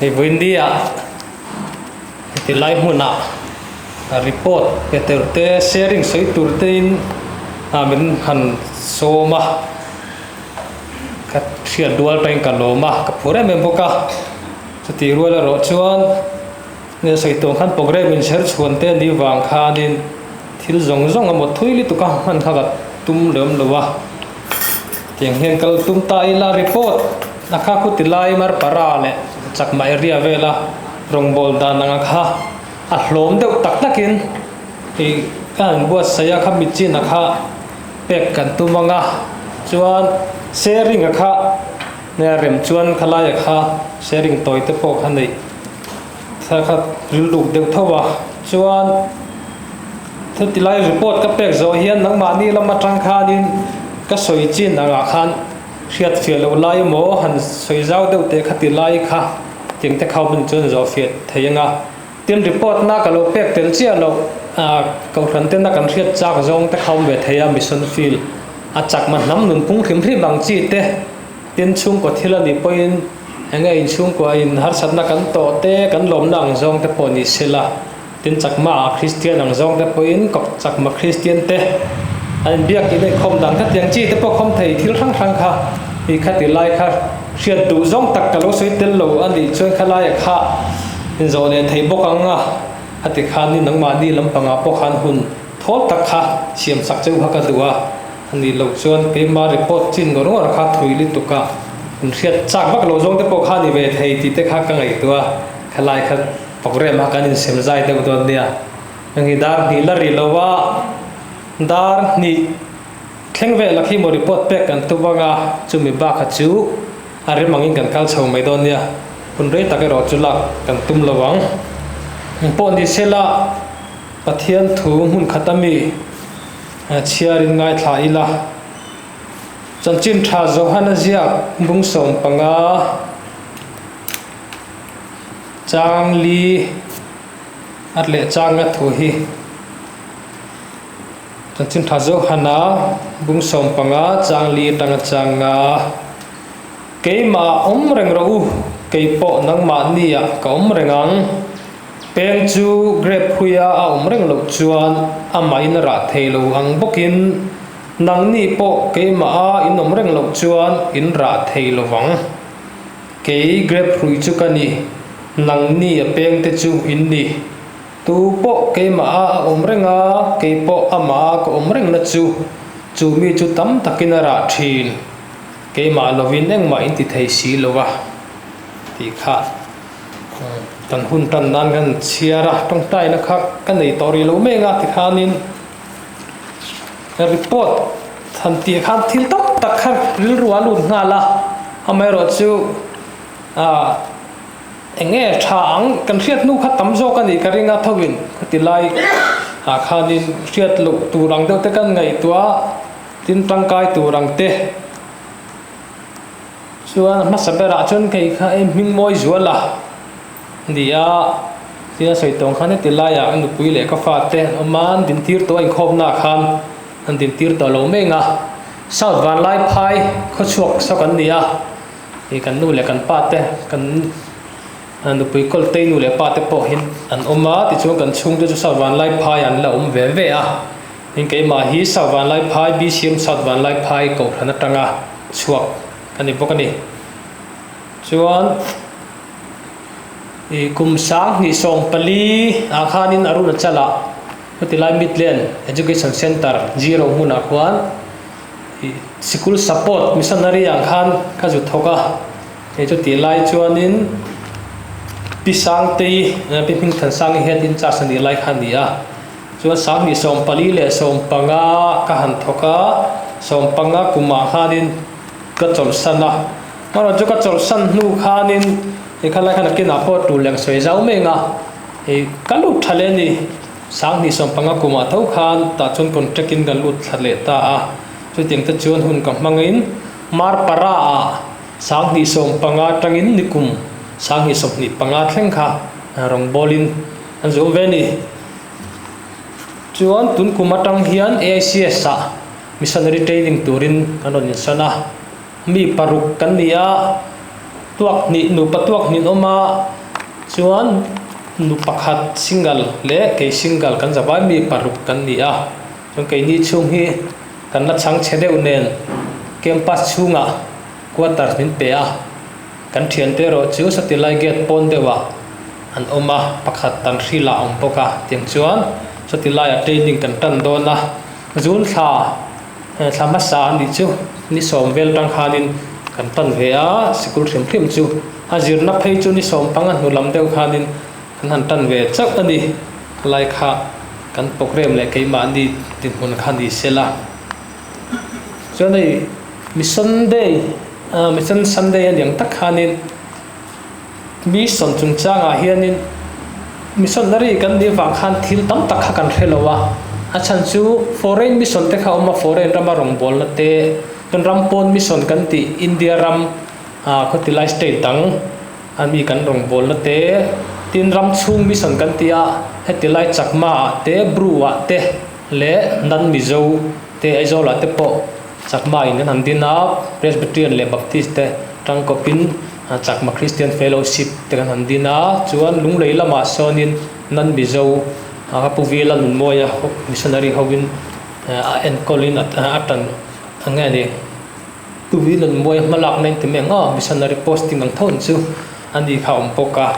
Hei vawiindia heti lai hmunah report pe tur te sharing sawi tur te in min han sawm a ka hriat rual tangin ka lawm a ka phur em em bawk a chutih rual erawh chuan nge sawi tawh khan programme inchher chhuan te anih vang khanin thil zawng zawng emaw thui lutuk a hman kha ka tum lem lo a tiang hian kal tum ta ila report a kha khu ti lai mar para leh chakma area vela rawngbâwl dan anga kha a hlawm deuh tak takin ih ka han buatsaih a kha mi chin a kha pek kan tum ang a chuan sharing a kha nge rem chuan khalai a kha sharing tawi te pawh kha neih. Thla khat rilruk deuh tho a, chuan heti lai report ka pek zawh hian nangmahni lam atang khanin ka sawi chin angah khan hriat fiah loh lai emaw han sawi zau deuh teh kha ti lai kha tiang te khau hmun chuan zawh fiah thei anga. Tin report na ka lo pek tel chiah loh ah kohhran tena kan hriat chak zawng te khau ve thei a mission field a chakma hnam nunphung hrim hrim ang chi te. Tin, chhungkaw thil a nih pawhin eng nge inchhungkua in harsatna kan tawh te, kan lawmna ang zawng te pawh ni se la. Tin, chakma ah Kristian ang zawng te pawhin kawp chakma Kristian te an inbiak in inkhawm dan kha tiang chi te pawh khawm thei thil hrang hrang kha i kha ti lai kha hriat duh zawng tak ka lo sawi tel lo a nih chuan kha laia kha inzawh leh thei bawk ang a, a ti khan ni nangmahni lampangah pawh khan hun thawl tak kha siam sak cheu kha ka duh a. A nih loh chuan keimah report chin ngawr ngawr kha thui lutuk a, in hriat chak vak lo zawng te pawh kha a ni ve thei tih te kha ka ngaihtuah a, khalai kha programme a kan insem zai deuh dawn nia. Heng hi dar hnih la rih lo a, dar hnih thleng vel a khi maw report pek kan tum ang a, chumi bakah chu a rem angin kan kal chho mai dawn nia, hun rei tak erawh chu lak kan tum lo ang. Engpawh ni sela Pathian thu hmun khat a mi. Chhiarin ngaithla ila. Chanchin tha Johana ziak bung 15 chang li at leh changa thu hi. Chanchin tha Johana bung 15 chang li atanga changa Keimah awm reng rawh u, kei pawh nangmahniah ka awm reng ang. Peng chu grape huia a awm reng loh chuan amahin a rah thei lo ang bawkin nangni pawh keimah a in awm reng loh chuan in rah thei lo vang. Kei grape hrui chu ka ni, nangni a peng te chu in ni. Tu pawh keimah a a awm reng a, kei pawh amah a ka awm reng na chu, chu mi chu tam takin a rah thin. Keimah lovin engmah in ti thei si lo a tih kha. Kan hun tan nan kan chhiar a, tawngtaina kha ka nei tawh rih lo mek a tikhanin report han tih khan thil tam tak kha rilru a lut nghal a, amaherawh chu ah eng nge tha ang kan hriat hnu kha tam zawk a nih ka ring a tho in khati lai ah khanin hriat loh tur ang deuh te kan ngaihtuah a, tin tangkai tur ang te. Chuan a hmasa berah chuan kei kha em hming mawi zual a ni a, tia sawi tawng khan heti laiah ka nupui leh ka fate an awm a, an dintir tawh a inkhawmnaah khan an dintir tawh lo meng a, South Vanlaiphai khawchhuak saw kan ni a, ih kan nu leh kan pa te kan nupui kawltei nu leh pa te pawh hi an awm a, tichuan kan chhungte chu South Vanlaiphai an la awm ve ve a, tin keimah hi South Vanlaiphai BCM South Vanlaiphai kohhran atanga. chhuak a ni bawk a ni. Chuan ih kum 2014 ah khanin Arunachal ah chutilai Midland Education Centre zero hmunah khuan ih sikul support missionary ah khan ka zu thawk a, hei chutih lai chuanin Pi Sangtei Pi Hmingthansangi head in charge a nih lai kha a ni a. Chuan 2024 leh 15 ka han thawk a, 15 kumah khanin ka chawlhsan a. Amaherawhchu chu ka chawlhsan hnu khanin hei khalai khan a kinah pawh tul leh sawi zau mek a, hei ka lut tha leh a ni. 2015 kumah tho khan tah chuan contract in ka lut thla leh ta a. Chutiang te chuan hun ka hmangin Marpara ah 2015 atangin nikum 2025 thleng kha rawngbawlin an zawm ve a ni. Chuan tun kum atang hian AICS ah missionary training turin kan rawn insawn a, mi paruk kan ni a, tuak hnih nupa tuak hnih an awm a, Chuan nu pakhat single leh kei single kan zavai mi paruk kan ni a, chuan keini chhung hi kan la chhang chhe deuh nen campus chhungah quarters min pe a, kan thiante erawh chu satilai gate pawn deuhah an awm a, pakhat tan hrilah a awm bawk a, tiang chuan satilaiah training kan tan dawn a, zun thla. Thla hmasa a nih chu ni sawm vel tang khanin kan pan ve a, sikul hrim hrim chu a zirna phei chu ni sawm panga hnu lam deuh khanin kan han tan ve chauh a ni. Khalai kha kan programme leh keimahni dinhmun kha ni se la. Chuan hei Mission Day, Mission Sunday a niang tak khanin Mission chungchangah hianin missionary kan nih vang khan thil tam tak kha kan hre lo a, a chhan chu foreign mission te kha a awm a, foreign rama rawngbawlna te, chuan ram pawn mission kan tih India ram ah khawtilai state dang a mi kan rawngbawlna te, tin ram chhung mission kan tih a heti lai Chakma ah te, Bru ah te leh Nan Mizo te Aizawl ah te pawh Chakma in kan han din a, Presbyterian leh Baptist te tangkawpin Chakma Christian Fellowship te kan han din a, chuan Lunglei lamah sawnin Nan Mizo a Pu Vila Nunmawia missionary hovin a enkawlin a tan a nge ni. Pu Vila Nunmawia hmalakna in ti mai ang aw, missionary posting ang tho chu a ni kha a awm bawk a.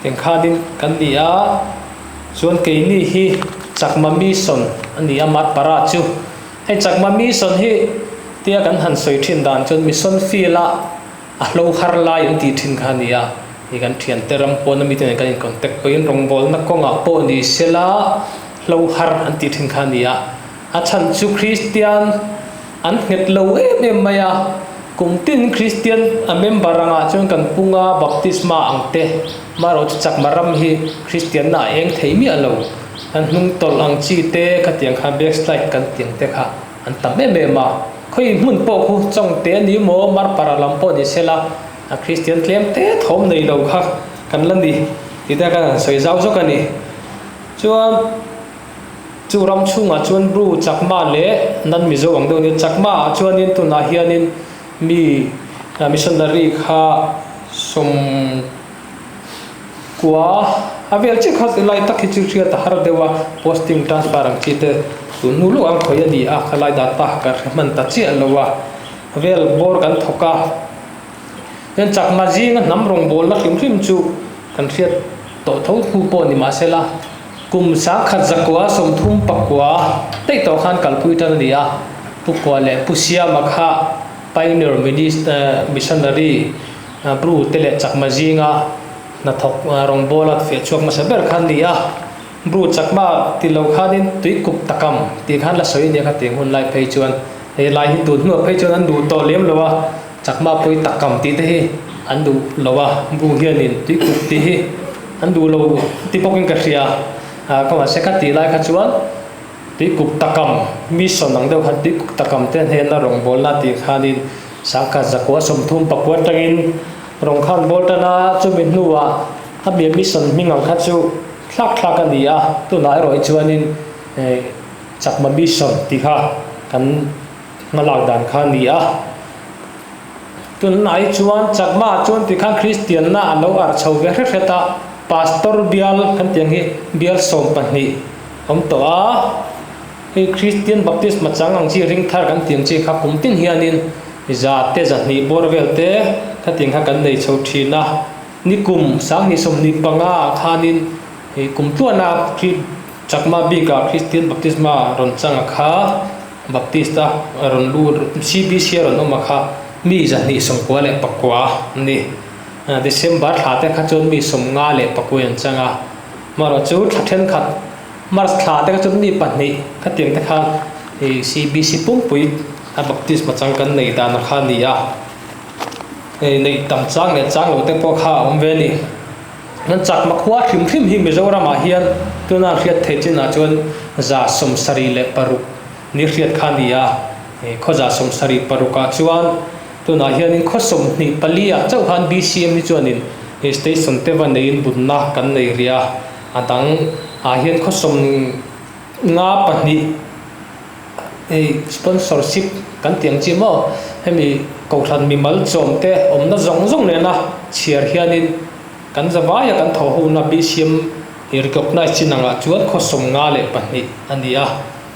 Engkhanin kan ni a, chuan keini hi Chakma Mission a ni a, Marpara chu. Hei Chakma Mission hi tia kan han sawi thin dan chuan Mission Field a A hlo har lai an tih thin kha a ni a, hei kan thiante ram pawn ami te nen kan in contact pawhin rawngbawlna kawngah pawh ni sela hlo har an tih thin kha a ni a, a chhan chu Kristian an nghet lo em em mai a, kum tin Kristian a member angah chuan kan punga baptisma ang te marawh chu chakma ram hi Kristianna a eng thei miah lo, an hnung tawlh ang chi te khatiang kha backslide kan tih ang te kha. An tam em em a, khawi hmun pawh khu chawngte a ni maw, Marpara lam pawh ni sela, a Kristian tlem te thawm nei lo kha kan la ni tih te khan an sawi zau zawk a ni. Chuan chu ram chhungah chuan Bru, Chakma leh Nan Mizo ang deuh a ni. Chakma ah chuanin tunah hianin mi missionary kha sawm Kua a vel chiah kha lai tak hi chu hriat a har deuh a, posting transfer ang chi te tun hnu lawk ang khawi a ni a, khalai data ka hre hman ta chiah lo a, vel bawr kan thawk a, chuan chakma zinga hnam rawngbawlna hrim hrim chu kan hriat tawh tho hnu pawh ni mahsela kum sangkhat zakua 30 pakua daih tawh khan kalpui tan a ni a, Pu Kua leh Pu Siama kha Pioneer Minister Missionary Bru te leh Chakma zinga hnathawk rawngbawla fiah chhuak hmasa ber kha an ni a, Bru Chakma ti lo khanin Tuikup Takam tih khan la sawi ania kha tih hun lai phei chuan he lai hi tun hnuah phei chuan an duh tawh lem lo a, Chakma pawi Takam tih te hi an duh lo a, Bru hianin Tuikup tih hi an duh lo ti bawkin ka hria, ka mahse kha tih lai kha chuan Tuikup Takam mission ang deuh khan Tuikup Takam te hnena rawngbawlna tih khanin Sangkhat zakua 39 atangin rawng khan bawl tan a, chumi hnuah a mi mission hming ang kha chu thlak thlak a ni a, tunah erawh hi chuanin Chakma mission tih kha kan hmalak dan kha a ni a. Tunah hi chuan Chakma ah chuan ti khan Kristianna a lo arh chho ve hret hret a, Pastor bial kan tih ang hi bial 12 awm tawh a. Hei Kristian Baptist machang ang chi ring thar kan tih ang chi kha kum tin hianin za te 200 bawr vel te khatiang kha kan nei chho thin a. Ni kum 2025 ah khanin hei kum tluana Chakma bikah Kristian Baptisma rawn chang a kha Baptist a rawn lut CBC a rawn awm a kha mi 299 an ni. December thla te kha chuan mi 54 an chang a. Amaherawhchu thla thenkhat March thla te kha chuan mi pahnih khatiang te khan ih CBC pumpui a baptisma chang kan neih dan kha a ni a, hei neih tam chang leh chang lo te pawh kha a awm ve a ni. Kan chakma khua hrim hrim hi Mizoramah hian tuna hriat theih chinah chuan 76 ni hriat kha a ni a, khaw 76 ah chuan tunah hianin khaw 24 ah chauh khan BCM hi chuanin station te va neiin bunna kan nei rih a. A dang ah hian khaw 52 hei sponsorship kan tih ang chi maw hemi kohhran mimal chawm te awmna zawng zawng nena chhiar hianin. Kan zavaia kan thawh hona BCM i recognize chin angah chuan khaw 52 a ni a.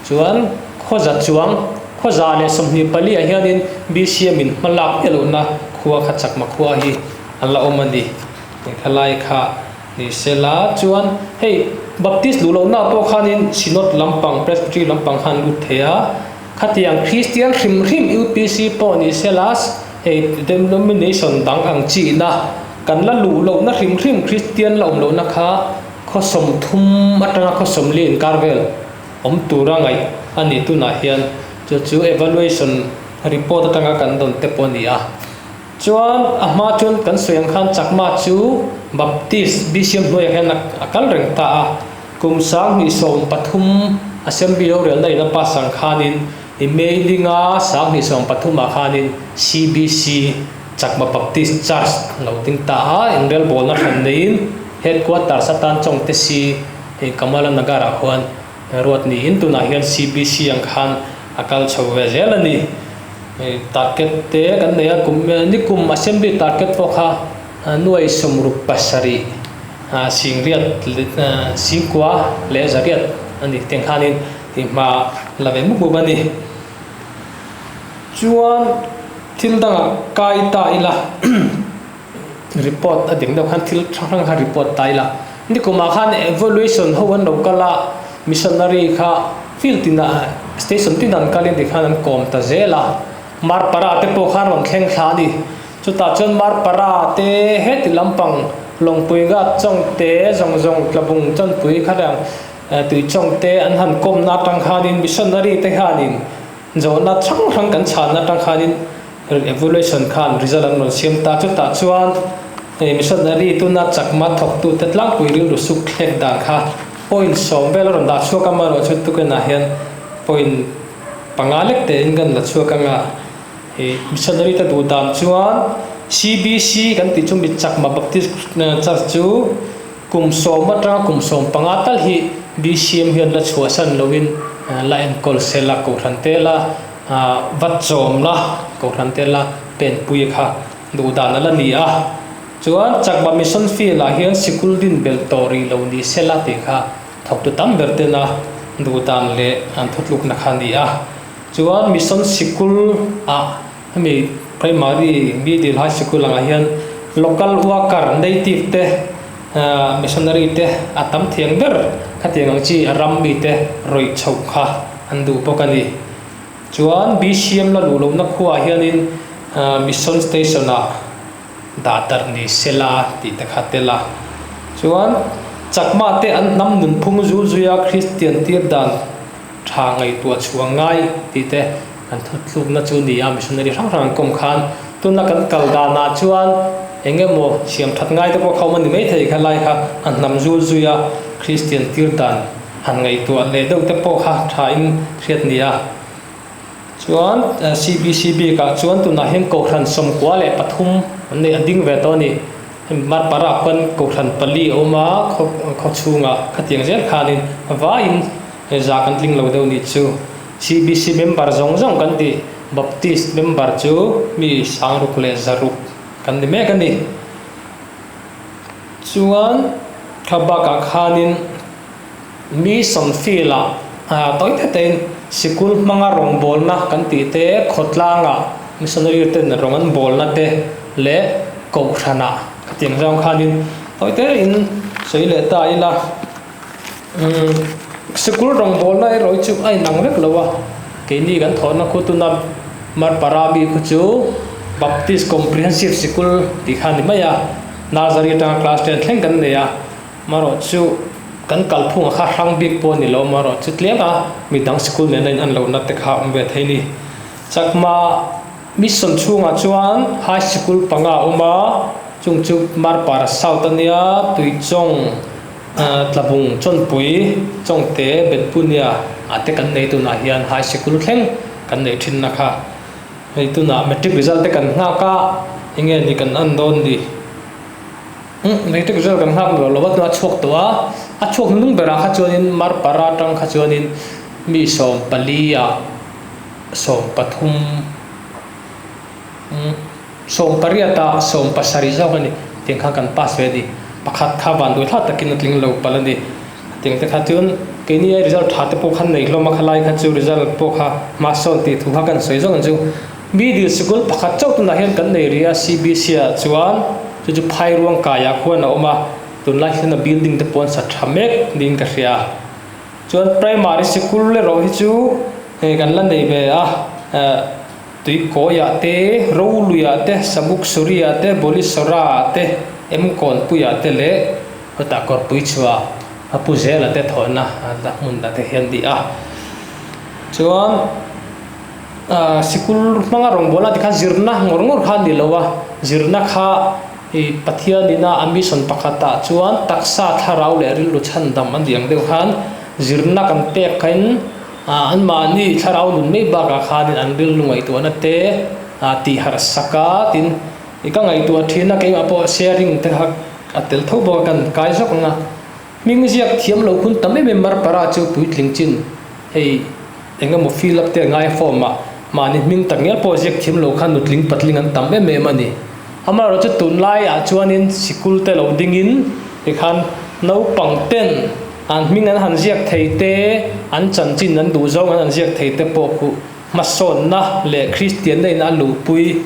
Chuan khaw za chuang, khaw 124 ah hianin BCM in hma lak miah lohna khua kha Chakma khua hi a la awm a ni. Khalai kha ni sela chuan hei Baptist luh lohna pawh khanin Synod lampang, Presbytery lampang khan lut thei a. Khatiang Kristian hrim hrim UPC pawh ni sela hei denomination dang ang chihna kan la luh lohna hrim hrim Kristian la awm lohna kha khaw 30 atanga khaw 40 inkar vel awm tura ngaih a ni tunah hian chu chu evaluation report atanga kan dawn te pawh a ni a. Chuan a hma chuan kan sawi ang khan Chakma chu Baptist BCM hnuaiah hian a kal reng ta a. Kum 2013 Assembly rorelna in a pass ang khanin i May linga 2013 ah khanin CBC, Chakma Baptist Church, an lo ding ta a, inrelbawlna hran neiin Headquarters atan Chawngte si hei Kamala Nagar ah khuan ruat niin tunah hian CBC ang khan a kal chho ve zel a ni. Target te kan nei a, kum nikum Assembly target pawh kha nuai 67. 80 91,100 a ni teng khanin tih hma la ve mup mup a ni. Chuan thil dangah kai ta ila report a ding deuh khan thil hrang hrang kha report ta ila. Nikumah khan evaluation ho an lo kal a, missionary kha field tinah station tinah an kalin tikhan an kawm ta zel a. Marpara te pawh khan rawn thleng thla a ni. Chutah chuan Marpara te heti lampang Lawngpui gat chawngte zawng zawng Tlabung chawnpui kha reng tui chawngte an han kawmna atang khanin missionary te khanin zawhna hrang hrang kan chhanna atang khanin evaluation khan result an rawn siam ta. Chutah chuan missionary tuna chakma thawktute tlangpui rilru suk thlek dan kha point 10 vel a rawn dah chhuak a, amaherawhchu tukinah hian point panga lek tein kan la chhuak anga. Missionary te duh dan chuan CBC kan tih chu mi Chakma Baptist Church chu kum 10 atanga kum 15 tal hi BCM hian la chhuahsan loin la enkawl sel a, kohhran te la va chawm la, kohhran te la penpui kha duh dan a la ni a. Chuan Chakma Mission Field ah hian sikul din belh tawh rih lo ni sela tih kha thawktu tam ber tena duh dan leh an thutlukna kha a ni a. Chuan Mission Sikul ah hemi Primary, Middle, High Sikul angah hian Local Worker, Native te, Missionary te a tam thiang ber khatiang ang chi a ram mi te rawih chhoh kha an duh bawk a ni. Chuan BCM la luh lohna khuaah hianin Mission Station ah dah darh ni sela tih te kha tel a. Chuan Chakma te an hnam nunphung zul zuia Kristian tir dan tha ngaihtuah chhuah ngai tih te kan thutlukna chu ni a, missionary hrang hrang an kawm khan tuna kan kal danah chuan eng emaw siam that ngai te pawh kha awm a ni maithei kha lai kha a hnam zul zui a, Kristian tir dan han ngaihtuah leh deuh te pawh kha tha in hriat ni a. Chuan CBC bikah chuan tunah hian Kohhran 93 an nei a ding ve tawh a ni. Hemi Marpara khuan Kohhran pali a awm a, khaw chhungah khatiang zel khanin vaiin za kan tling lo deuh nih chu. CBC member zawng zawng kan tih Baptist member chu mi 606 kan ni mek a ni. Chuan kha bakah khanin mi sawmfilah tawi tetein sikul hmanga rawngbawlna kan tih te, khawtlangah missionary ten rawng an bawlna te leh kohhranah khatiang zawng khanin tawi tein sawi leh ta ila. Umm sikul rawngbawlna erawh hi chu a inang vek lo a, keini kan thawhna khu tuna Marpara mi khu chu Baptist Comprehensive Sikul tih kha a ni mai a, Nursery atanga class ten thleng kan nei a, marawh chu kan kalphungah kha hrang bik pawh a ni lo, marawh chu tlem a midang sikul nena in an lohna te kha a awm ve thei a ni. Chakma Mission chhungah chuan High Sikul panga a awm a, chung chu Marpara South a nia, Tuichawng, Tlabung, Chawnpui, Chawngte, Betpunia ah te kan nei tunah hian High Sikul thleng kan neih thinna kha. Hei tunah Matric result te kan nghak a, enge ni kan en dawn ni? Umm Matric result kan nghak lo lo a, tunah a chhuak tawh a, a chhuak hnung berah kha chuanin Marpara atang kha chuanin mi 14 ah 13 umm 18 ah 70 zawk a ni tiang khan kan pass ve a ni. Pakhat kha van duai thla takin a tling lo palh a ni. Hetiang te kha chuan keini ai result tha te pawh khan nei hlawm a, khalai kha chu result pawh kha hma sawn tih thu kha kan sawi zawk ang chu. Middle sikul pakhat chauh tunah hian kan nei rih a, CBC ah chuan chu chu Phairuang kaiah khuan a awm a, tunlai hian a building te pawh an sa tha mek niin ka hria. Chuan primary sikul erawh hi chu hei kan la nei ve a, Tuikawiah te, Roluiah te, Sabuksuriah te, Bolisora-ah te, Emkawnpuiah te leh Khawtah kawrpui chhuah a pu zela te thawhna la hmun ah te hian ni a. Chuan sikul hmanga rawngbawlna te kha zirna ngawr ngawr kha a ni lo a, zirna kha ih Pathian ina a mission pakhatah chuan taksa thlarau leh rilru chhandam a ni ang deuh khan zirna kan pek khain anmahni thlarau nun mai bakah khanin an rilru ngaihtuahna te tihharh sak a tin I ka ngaihtuah thin a, keimah pawh sharing te kha a tel tho bawk a, kan kai zawk ang a. Hming ziak thiam lo hun tam em em Marpara chu puitling chin hei eng emaw fill up te a ngai a form ah mahni hming tak ngial pawh ziak thiam lo khan nutling patling an tam em em a ni. Amaherawhchu tunlai ah chuanin sikul te lo dingin tikhan naupang ten an hming an han ziak thei te, an chanchin an duh zawng an han ziak thei te pawh khuh Hmasawnna leh Kristianna in a luhpui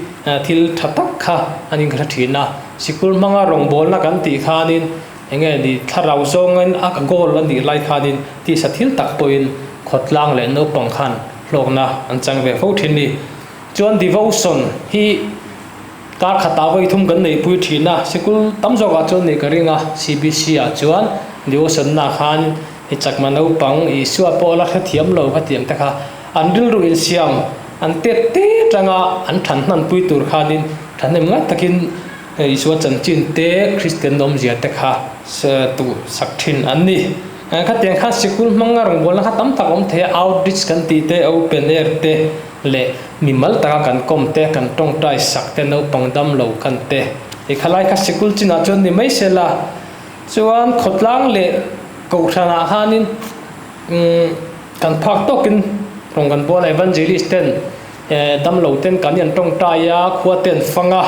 thil tha tak kha an inkhla thin a. Sikul hmanga rawngbawlna kan tih khanin enge ni thlarau zawngin a goal a nih lai khanin tisa thil tak pawhin khawtlang leh naupang khan hlawkna an chang ve fo thin ni. Chuan devotion hi kar khatah vawi thum kan neihpui thin a, sikul tam zawkah chuan nih ka ring a, CBC ah chuan devotion na khan I chakma naupang Isua pawh la hrethiam lo ka tih ang te kha an rilru insiam an tet te tanga an than hmanpui tur khanin thahnem ngai takin Isua chanchin te Kristian nawmzia te kha tuh sak thin an ni. Khatiang khan sikul hmanga rawngbawlna kha tam tak a awm thei a, outreach kan tih te, open air te leh mimal taka kan kawm te, kan tawngtai sak te, naupang damlo kan te. I khalai kha sikul chinah chuan ni mai sela. Chuan khawtlang leh kohhranah khanin kan phak tawkin rawn kan bual a, evangelist ten damlo ten kan in tawngtai a, khua te an fang a,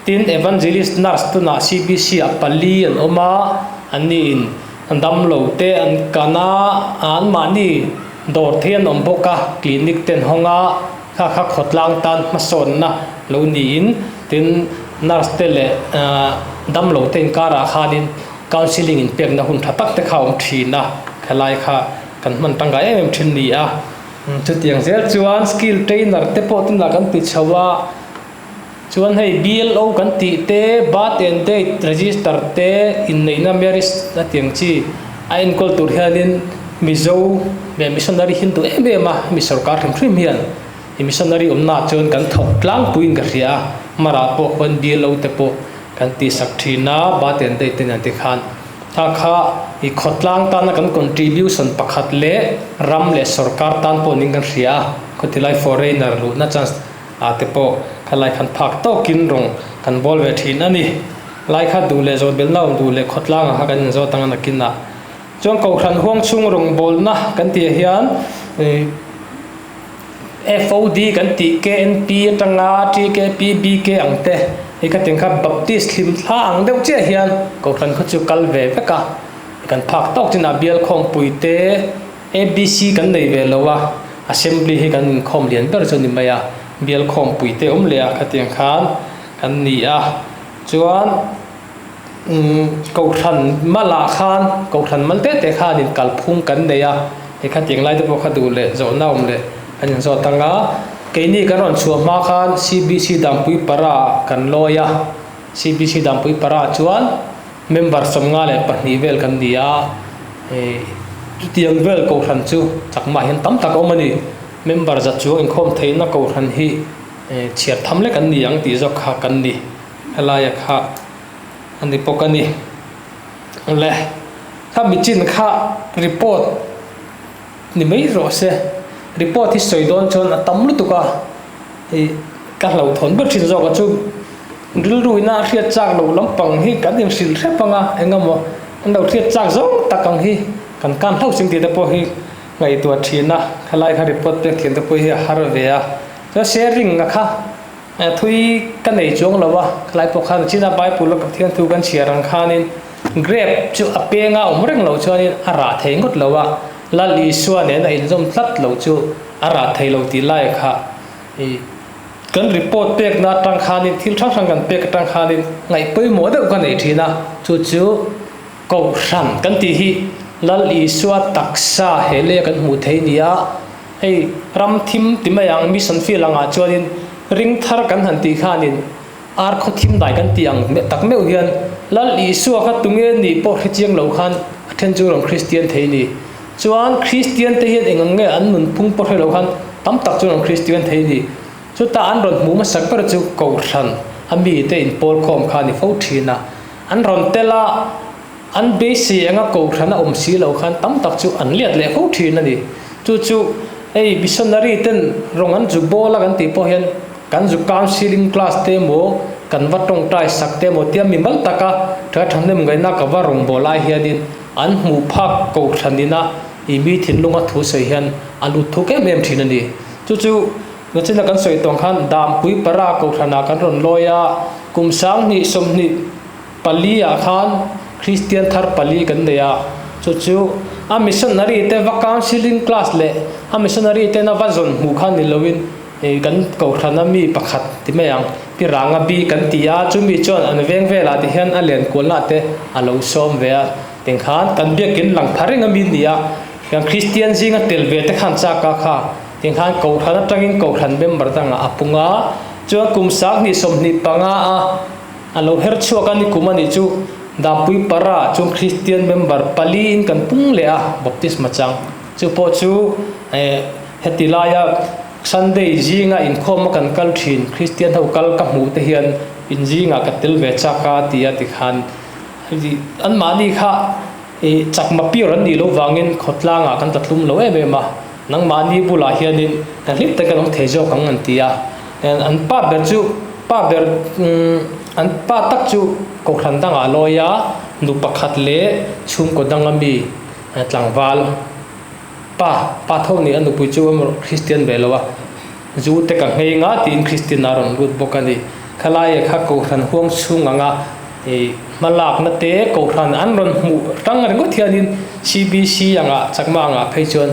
tin evangelist nurse tunah CBC ah pali an awm a, anni in damlo te an kan a, anmahni dawr thei an awm bawk a, clinic te an hawng a, kha kha khawtlang tan hmasawnna lo niin. Tin, nurse te leh damlo te inkarah khanin counselling inpekna hun tha tak te kha a awm thin a, helai kha kan hman tangkai em em thin ni a. Chutiang zel chuan skill trainer te pawh tunah kan ti chho a, chuan hei BLO kan tih te, birth and death register te, inneihna marriage a tih ang chi a enkawl tur hianin Mizo leh missionary Hindu em em a, hemi sorkar hrim hrim hian. I missionary awmnaah chuan kan thawk tlangpuiin ka hria a, Marah pawh khuan BLO te pawh kan tihsak thin a, Birth and Death te nen te khan. Kha kha i khawtlang tana kan contribution pakhat leh ram leh sorkar tan pawh niin kan hria a, khawtilai foreigner luhna chance ah te pawh khalai khan phak tawkin rawng kan bawl ve thin a ni. Lai kha duh leh zawhbelna awm duh leh khawtlangah kha kan inzawt ang a nakinah chuan Kohhran huang chhung rawngbawlna kan tih ah hian FOD kan tih KNP atanga TKP BK ang te hei khatiang kha Baptist hlim thla ang deuh chiah hian Kohhran khaw chu kal ve vek a, kan phak tawk chinah bial khawmpui te ABC kan nei ve lo a, Assembly hi kan inkhawm lian ber chu a ni mai a, bial khawmpui te awm leh a khatiang khan kan ni a, chuan umm Kohhran malah khan Kohhran mal te te khanin kalphung kan nei a. Hei khatiang lai te pawh kha duh leh zawhna awm leh an inzawt ang a, keini kan rawn chhuah hma khan CBC Dampui Para ah kan lawi a, CBC Dampui Para ah chuan member 52 vel kan ni a, hei chutiang vel kohhran chu chakma hian tam tak a awm a ni, member za chuang inkhawm theihna kohhran hi chhiar tham lek an ni ang tih zawk kha kan ni, helaia kha a ni bawk a ni. Le kha michin kha report ni mai rawh se report hi sawi dawn chuan a tam lutuk a ih ka hlauhthawn ber thin zawk a chu rilru ina a hriat chak loh lampang hi kan inhrilh hrep ang a eng emaw an lo hriat chak zawng tak ang hi kan kan hlauh ching tih te pawh hi ngaihtuah thin a khalai kha report pek thiam te pawh hi a har ve a chuan sharing a kha. Thui ka nei chuang lo a, khalai pawh khan China Bible a Pathian thu kan chhiar ang khanin Grape chu a penga awm reng loh chuanin a rah thei ngawt lo a, Lal Isua nen a inzawm tlat lo chu a rah thei lo tih lai kha i kan report pekna atang khanin thil hrang hrang kan pek atang khanin ngaih pawimawh deuh ka nei thin a, chu chu Kohhran kan tih hi Lal Isua taksa he lei a kan hmuh thei nia, hei ram thim ti mai ang mission field angah chuanin ring thar kan han tih khanin Ar khaw thim dai kan tih ang tak meuh hian Lal Isua kha tunge nih pawh hre chiang lo khan a then chu rawn Kristian thei ni. Chuan Kristian te hian eng ang nge an nunphung pawh hre lo khan tam tak chu rawn Kristian thei ni. Chutah an rawn hmuh hmasak ber chu Kohhran a mite inpawl khawm kha a ni fo thin a. An rawn tel a, an beisei anga Kohhran a awm si lo khan tam tak chu an liat leh fo thin a ni. Chu chu hei missionary ten rawng an zu bawl a kan tih pawh hian Kan zu counselling class te emaw, kan va tawngtai sak te emaw tia mimal taka tha thahnem ngaihna ka va rawngbâwl lai hianin an hmuh phak kohhran ina i mi thinlunga thu sawi hian a lut thuk em em thin a ni. Chu chu nachina kan sawi tawng khan Dampui para kohhranah kan rawn lawi a, kum 2024 ah khan Kristian thar pali kan nei a, chu chu a missionary te va counselling class leh a missionary tena va zawn hmuh kha ni loin, Hei kan kohhrana mi pakhat ti mai ang, Pi Ranga bi kan ti a, chumi chuan an veng velah ti hian a len kualna te a lo sawm ve a, tinkhan kan biakin lang pha reng a mi ni a, kan Kristian zinga tel ve te khan chak a kha, tinkhan kohhran atangin kohhran member dangah a pung a, chuan kum 2025 a a lo her chhuak a ni kum a nih chu Dapui Para chuan Kristian member pali in kan pung leh a baptisma chang chu pawh chu eh heti laia Sunday zinga inkhawm a kan kal thin Kristian ho kal ka hmuh te hian in zingah ka tel ve chak a ti a tikhan anmahni kha ih chakma pure an nih loh vangin khawtlangah kan ta tlum lo em em a, nangmahni bulah hianin ka hlim takin an awm thei zawk ang an ti a, an pa ber chu pa ber an pa tak chu kohhran dangah a lawi a, nu pakhat leh chhungkaw danga mi tlangval. Pa, pa tho nih a nupui chu emaw Kristian ve lo a, zu te ka nghei nga tiin Kristian a rawn lut bawk a ni. Khalaia kha Kohhran huang chhung anga ih hmalakna te Kohhran an rawn hmuh rang ringawt hianin CBC anga Chakma anga phei chuan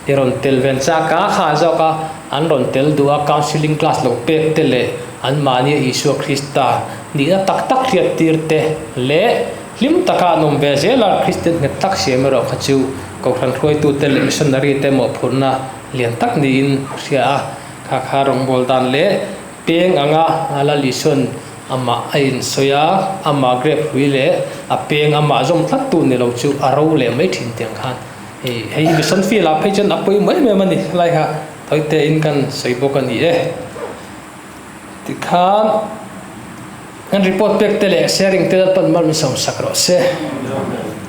i rawn tel ven chak a, kha zawk a an rawn tel duh a counselling class lo pek te leh anmahnia Isua Krista nihna tak tak hriattir te leh Hlim taka an awm ve zel a, Kristian nghet tak siam erawh kha chu Kohhran hruaitute leh missionary te mawhphurhna lian tak niin a hria a. Kha kha rawngbâwl dan leh peng anga Lal Isua'n amah a insawi a, amah grape hrui leh a peng amah zawm tlattu ni lo chu a ro leh mai thin tiang khan hei hei mission field ah phei chuan a pawimawh em em a ni helai kha tawite in kan sawi bawk a ni e. Tikhan kan report pek te leh sharing te Lalpan mal min sawmsak rawh se.